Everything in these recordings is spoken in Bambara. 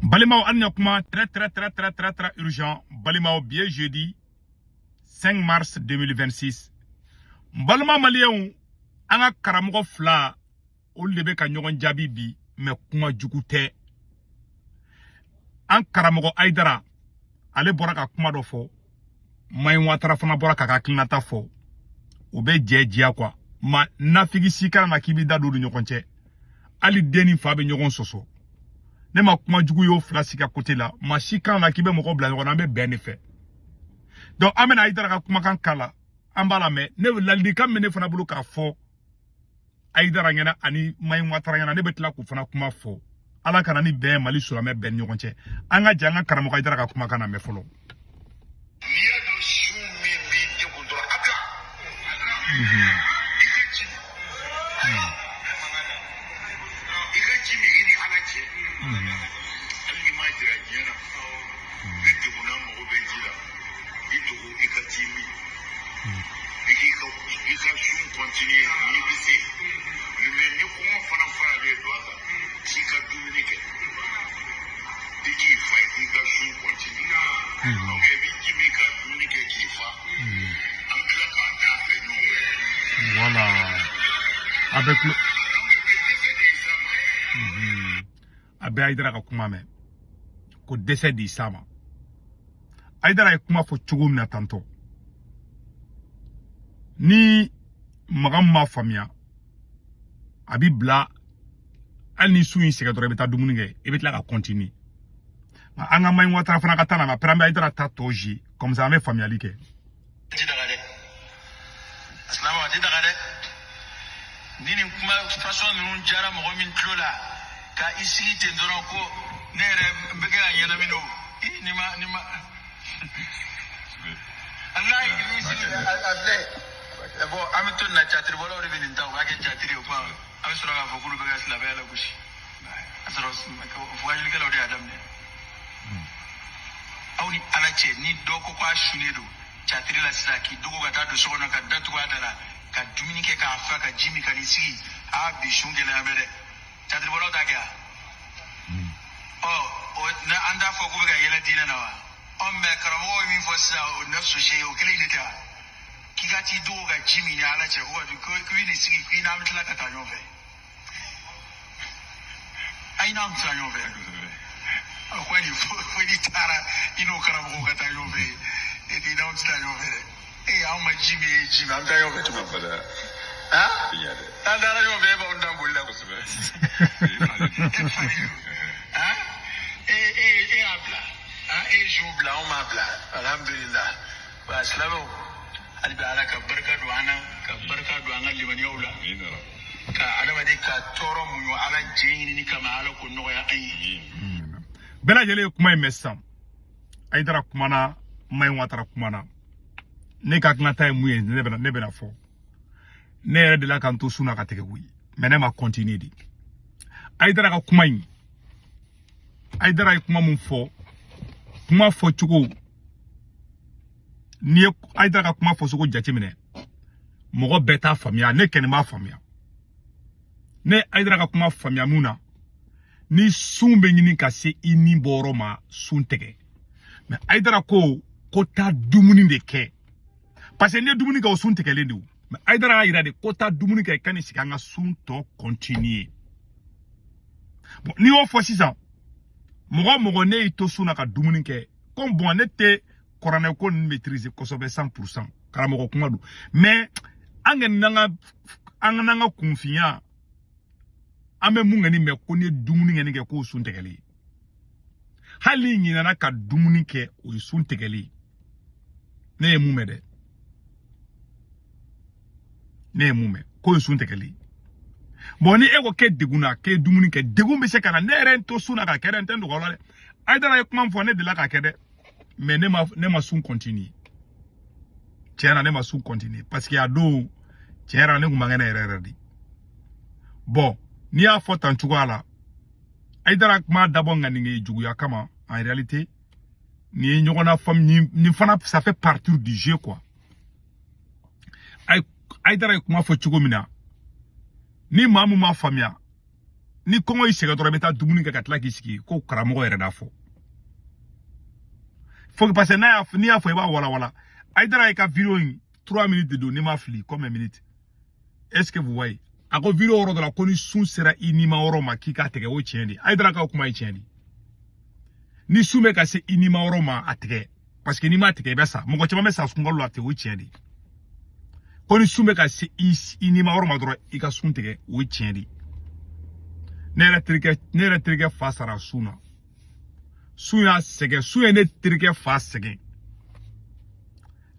Balimaw, an ɲa kuma très très très très très très urgent. Balimaw, bi ye jeudi 5 mars 2026. N balima maliyɛnw, an ka karamɔgɔ fila, olu de bɛ ka ɲɔgɔn jaabi bi, mais kuma jugu tɛ. An karamɔgɔ Hayidara, ale bɔra ka kuma dɔ fɔ. Mayi Watara fana bɔra k'a ka hakilinata fɔ. O bɛ jɛ diya quoi. Ma nafigi si kana na k'i b'i da don u ni ɲɔgɔn cɛ. Hali den ni fa bɛ ɲɔgɔn sɔsɔ. Ne ma kuma jugu y'o fila si ka côté la. Maa si kana na k'i bɛ mɔgɔ bila ɲɔgɔn na, an bɛ bɛn de fɛ. Donc an bɛna Hayidara ka kumakan kala, an b'a lamɛn. Ne ladilikan min ne fana bolo k'a fɔ Hayidara ɲɛna ani Mayi Watara ɲɛna, ne bɛ tila k'o fana kuma fɔ. Ala kana ni bɛn Mali silamɛ bɛɛ ni ɲɔgɔn cɛ. An ka jɛ an ka karamɔgɔ Hayidara ka kumakan lamɛn fɔlɔ. N'i y'a dɔn sun min b'i degun dɔrɔn, a bila. I ka ji min, i ka ji min i ni Ala cɛ. Hali n'i m'a jira diɲɛ na, ne degunna, mago bɛ ji la, i dogo, i ka ji min, i k'i ka i ka sun continuer n'i bɛ se. Mais ni kɔngɔ fana faralen don a kan, k'i ka dumuni kɛ, i k'i fa, i k'i ka sun continuer. Donc i bɛ ji min ka dumuni kɛ k'i fa, an tila k'a d'a fɛ ɲɔgɔn fɛ. Voilà, a bɛ tulo. Donc i bɛ dɛsɛ de s'a ma. A bɛ Hayidara ka kuma mɛn ko dɛsɛ de s'a ma. Hayidara ye kuma fɔ cogo min na tantɔ, ni maga min m'a faamuya, a bi bila. Hali ni sun y'i sɛgɛn dɔrɔn, i bɛ taa dumuni kɛ, i bɛ tila ka continuer. Nka an ka Mayi Watara fana ka taa na, après an bɛ Hayidara ta tɔ zi, comme ça an bɛ faamuyali kɛ. Ti daga dɛ, silamɛ, a ti daga dɛ. Ni nin kuma façon ninnu diyara mɔgɔ min tulo la, ka i sigi ten dɔrɔn ko ne yɛrɛ n bɛ kɛ ka ɲɛnamini o, i ni ma ni ma alayi i sigi a filɛ. Bon, an bɛ to nin na, catiribɔlaw de bɛ nin ta, u b'a kɛ catiri ye. O kuma, an bɛ sɔrɔ k'a fɔ k'olu bɛ ka silamɛya lagosi, a sɔrɔ voyagelikɛlaw de y'a daminɛ. Aw ni Ala cɛ, ni dɔ ko k'a sunnen don catiri la sisan, k'i dogo ka taa don so kɔnɔ, ka datugu a da la, ka dumuni kɛ k'a fa, ka ji min, ka n'i sigi, aa, bi sun gɛlɛya bɛ dɛ. Catiribɔlaw t'a kɛ wa? Ɔ, o na an t'a fɔ k'u bɛ ka yɛlɛ diinɛ na wa? Ɔ, mɛ karamɔgɔw ye min fɔ sisan, o nafsu se, o kelen de tɛ wa? K'i ka t'i dogo ka ji min ni Ala cɛ, ko ka k'i bɛ nin sigi, k'i n'an bɛ tila ka taa ɲɔgɔn fɛ. A n'an bɛ taa ɲɔgɔn fɛ ko ni fo n'i taara i n'o karamɔgɔw ka taa ɲɔgɔn fɛ, e k'i n'anw tɛ taa ɲɔgɔn fɛ dɛ. E, anw ma ji min, e ye ji min, an bɛ taa ɲɔgɔn fɛ cogo di? Han, an taara ɲɔgɔn fɛ, e b'anw dan boli la kosɛbɛ. E fa de don. Han, e e e y'a bila, han, e ye sun bila, anw m'a bila, alhamdulilah. Wa silamɛw, hali bi Ala ka barika don an na, ka barika don an ka limaniyaw la, ka adamaden ka tɔɔrɔ muɲu Ala jɛ ɲinini kama, Ala k'o nɔgɔya an ye. Bɛɛ lajɛlen ye kuma in mɛn sisan. Hayidara kumana, Mayi Watara kumana. Ne ka hakilinata ye mun ye? Ne bɛna fɔ, ne yɛrɛ delila ka n to sun na ka tigɛ koyi, mais ne ma continuer de. Hayidara ka kuma in, Hayidara ye kuma mun fɔ, kuma fɔcogo, n'i ye Hayidara ka kuma fɔcogo jateminɛ, mɔgɔ bɛɛ t'a faamuya. Ne kɛni b'a faamuya. Ne Hayidara ka kuma faamuya mun na? Ni sun bɛ ɲini ka se i ni bɔyɔrɔ ma, sun tigɛ. Mais Hayidara ko ko taa dumuni de kɛ, parce que n'i ye dumuni kɛ, o sun tigɛlen de o. Mais Hayidara y'a yira de ko taa dumuni kɛ, ka n'i sigi, an ka sun tɔ continuer. Bon, n'i y'o fɔ sisan, mɔgɔ o mɔgɔ ne y'i to sun na ka dumuni kɛ, comme bon, ne tɛ kuranɛ ko ninnu maîtriser kosɛbɛ 100%, karamɔgɔ kuma don, mais an kɔni n'an ka an ka n'an ka kunfinya, an bɛ mun kɔni mɛn ko n'i ye dumuni kɔni kɛ, k'o sun tigɛlen ye. Hali n'i ɲinɛna ka dumuni kɛ, o ye sun tigɛlen ye. Ne ye mun mɛn dɛ? Ne ye mun mɛn? K'o ye sun tigɛlen ye. Bon, ni e ko k'e degunna, k'e ye dumuni kɛ, degun bɛ se ka na. Ne yɛrɛ ye n to sun na ka kɛ dɛ, n tɛ n dogo aw la dɛ. Hayidara ye kuma min fɔ, ne delila k'a kɛ dɛ, mais ne ma sun continuer. Tiɲɛ na, ne ma sun continuer, parce que a don, tiɲɛ yɛrɛ la, ne kun man kɛnɛ yɛrɛ yɛrɛ de. Bon, n'i y'a fɔ tan cogoya la, Hayidara kuma dabɔ ŋaniŋɛ juguya kama. En réalité, nin ye ɲɔgɔn na faamu. Nin fana, ça fait partie du jeu quoi. Hayidara ye kuma fɔ cogo min na, ni maa mun m'a faamuya, Ni kɔngɔ y'i sɛgɛn dɔrɔn, i bɛ taa dumuni kɛ ka tila k'i sigi ko karamɔgɔ yɛrɛ n'a fɔ. Faut parce que n'a y'a n'i y'a fɔ, i b'a walawala. Hayidara ye ka vidéo in, 3 minutes de don, n'i ma fili, combien minutes? Est-ce que vous voyez? A ko vidéo yɔrɔ dɔ la ko ni sun sera i nima yɔrɔ ma, k'i k'a tigɛ. O tiɲɛ de. Hayidara ka kuma ye tiɲɛ de. Ni sun bɛ ka se i nima yɔrɔ ma, a tigɛ, parce que n'i m'a tigɛ, i bɛ sa. Mɔgɔ caman bɛ sa sunkalo la ten. O ye tiɲɛ de. Ko ni sun bɛ ka se i nima yɔrɔ ma dɔrɔn, i ka sun tigɛ, o ye tiɲɛ de. Ne yɛrɛ terikɛ fa sara sun na. Sun y'a sɛgɛn. Sun ye ne terikɛ fa sɛgɛn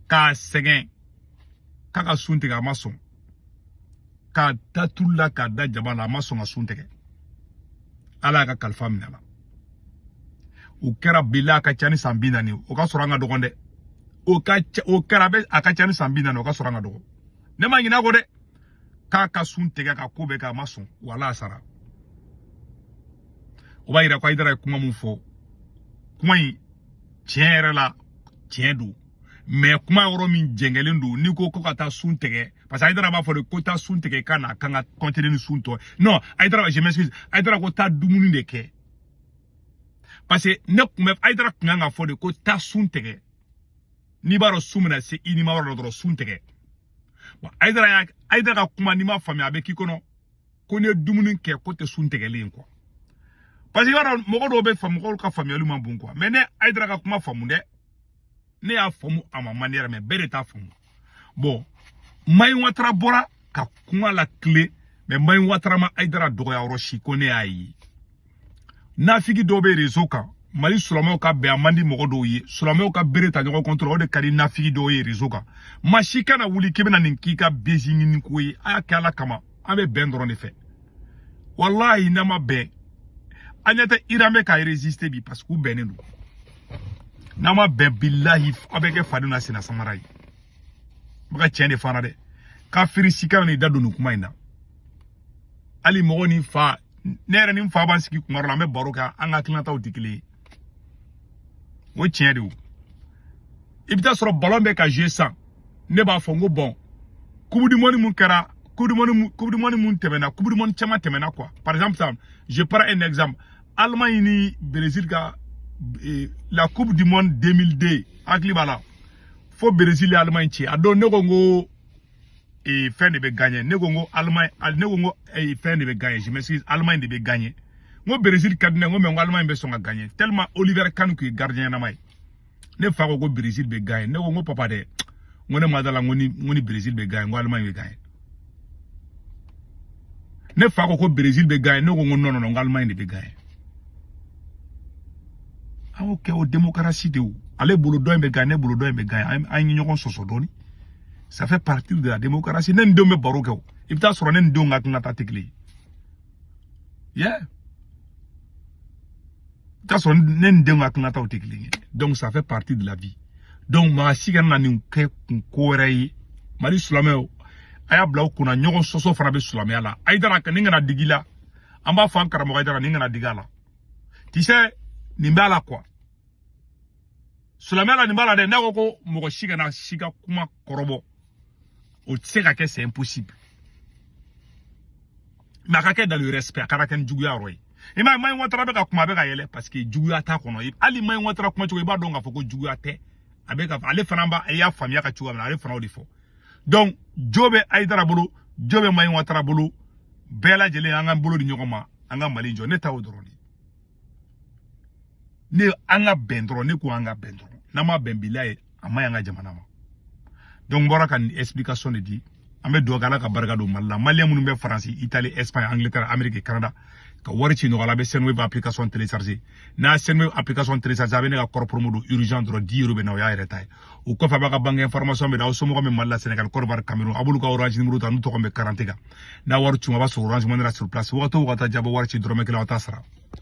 k'a sɛgɛn k'a ka sun tigɛ, a ma sɔn. K'a da tulu la, k'a da jaba la, a ma sɔn ka sun tigɛ. Ala y'a ka kalifa minɛ a la. O kɛra bila a ka ca ni san 40. O ka sɔrɔ an ka dɔgɔn dɛ. O ka ca, o kɛra a bɛ a ka ca ni san 40. O ka sɔrɔ an ka dɔgɔ. Ne ma ɲinɛ a kɔ dɛ. K'a ka sun tigɛ ka ko bɛɛ kɛ, a ma sɔn. Wala a sara. O b'a yira ko Hayidara ye kuma mun fɔ, kuma in tiɲɛ yɛrɛ la, tiɲɛ don. Mais kuma yɔrɔ min jɛngɛlen don, n'i ko ko ka taa sun tigɛ, parce que Hayidara b'a fɔ de ko taa sun tigɛ, i ka na kan ka continuer ni sun tɔ. Non, Hayidara, je m'excuse, Hayidara ko taa dumuni de kɛ, parce que ne kun bɛ Hayidara kun kan ka fɔ de ko taa sun tigɛ. N'i b'a dɔn sun bɛna se i ni ma yɔrɔ la dɔrɔn, sun tigɛ. Bon, Hayidara y'a Hayidara ka kuma, n'i ma faamuya, a bɛ k'i kɔnɔ ko n'i ye dumuni kɛ ko tɛ sun tigɛlen ye quoi. Parce que i b'a dɔn, mɔgɔ dɔw bɛ faamu, mɔgɔw ka faamuyali man bon quoi. Mais ne Hayidara ka kuma faamu dɛ, ne y'a faamu a ma manière, mais bɛɛ de t'a faamu. Bon, Mayi Watara bɔra ka kuma la tile, mais Mayi Watara ma Hayidara dɔgɔya yɔrɔ si ko ne y'a ye. Nafigi dɔw bɛ réseau kan. Mali silamɛw ka bɛn, a man di mɔgɔ dɔw ye. Silamɛw ka bere ta ɲɔgɔn contre, o de ka di nafigi dɔw ye réseau kan. Maa si kana wuli k'i bɛna nin k'i ka bezi ɲini ko ye. A y'a kɛ Ala kama, an bɛ bɛn dɔrɔn de fɛ. Walahi, n'a ma bɛn, an ɲɛ tɛ Iran bɛ ka résister bi, parce que u bɛnnen don. N'a ma bɛn, bilahi, aw bɛ kɛ faden na senna samara ye. N bɛ ka tiɲɛ de fana dɛ. Kafiri si kana n'i da don nin kuma in na. Hali mɔgɔ ni fa, ne yɛrɛ ni n fa b'an sigi kuma dɔ la, an bɛ baro kɛ, an ka hakilinataw tɛ kelen ye. O ye tiɲɛ de. O i bɛ taa sɔrɔ ballon bɛ ka jouer sisan, ne b'a fɔ n ko bon, coupe du monde mun kɛra, coupe du monde mun tɛmɛna, coupe du monde caman tɛmɛna quoi. Par exemple sisan, je prends un exemple, Allemagne ni Brésil ka la Coupe du monde 2002, hakili b'a la fo Brésil ye Allemagne ci. A don ne ko n ko fɛn de bɛ gagner. Ne ko n ko Allemagne, ne ko n ko fɛn de bɛ gagner, je m'excuse, Allemagne de bɛ gagner. N ko Brésil ka di ne ye, n ko mais n ko Allemagne bɛ sɔn ka gagner tellement Oliver Kahn kun ye gardien ɲɛnama ye. Ne fa ko ko Brésil bɛ gagner. Ne ko n ko papa dɛ, n ko ne ma da la, n ko ni Brésil bɛ gagner, n ko Allemagne bɛ gagner. Ne fa ko ko Brésil bɛ gagner. Ne ko n ko non non non, n ko Allemagne de bɛ gagner. An y'o kɛ o démocratie de. O ale bolo dɔ in bɛ gagner, ne bolo dɔ in bɛ gagner, an ye ɲɔgɔn sɔsɔ dɔɔni. Ça fait partie de la démocratie. Ne ni denw bɛ baro kɛ. O i bɛ taa sɔrɔ ne ni denw ka hakilinata tɛ kelen ye. Yeah, i bɛ taa sɔrɔ ne ni denw ka hakilinataw tɛ kelen ye. Donc ça fait partie de la vie. Donc maa si kana na nin kɛ kun ko wɛrɛ ye. Mali silamɛw, a y'a bila u kunna, ɲɔgɔn sɔsɔ fana bɛ silamɛya la. Hayidara, nin kana digi la. An b'a fɔ an karamɔgɔ Hayidara, nin kana digi a la. Tu sais, nin b'a la quoi, silamɛya la nin b'a la dɛ. N'a ko ko mɔgɔ si kana si ka kuma kɔrɔbɔ, o tɛ se ka kɛ, c'est impossible. Mais a ka kɛ dans le respect, a kana kɛ ni juguya yɔrɔ ye. I m'a ye, Mayi Watara bɛ ka kuma, a bɛ ka yɛlɛ, parce que juguya t'a kɔnɔ. Hali Mayi Watara kuma cogo, i b'a dɔn k'a fɔ ko juguya tɛ. A bɛ ka ale fana b'a, i y'a faamuya ka cogoya min na, ale fana o de fɔ. Donc jo bɛ Hayidara bolo, jo bɛ Mayi Watara bolo, bɛɛ lajɛlen an k'an bolo di ɲɔgɔn ma, an ka Mali jɔ. Ne ta o dɔrɔn de. Ne an ka bɛn dɔrɔn, ne ko an ka bɛn dɔrɔn. N'an ma bɛn, bilayi, a ma ɲi an ka jamana ma. Donc n bɔra ka nin explication de di. An bɛ dugawu kɛ, Ala ka barika don Mali la. Malien minnu bɛ Faransi, Italie, Espagne, Angleterre, Amérique, Canada, ka wari ci nɔgɔya la, a bɛ Sendwave application télécharger. N'a Sendwave application télécharger, a bɛ ne ka code promo don urgent dɔrɔn, 10 euros bɛ na, o y'a yɛrɛ ta ye. O kɔfɛ, a b'a ka banque information bɛ na. Aw somɔgɔw bɛ Mali la, Sénégal, Côte d'Ivoire, Cameroun, a b'olu ka Orange numéro ta n'u tɔgɔ bɛ carte kan. N'a wari ci, a b'a sɔrɔ Orange Money la sur place. Wagati o wagati, a bɛ wari ci, dɔrɔmɛ kelen aw t'a sara.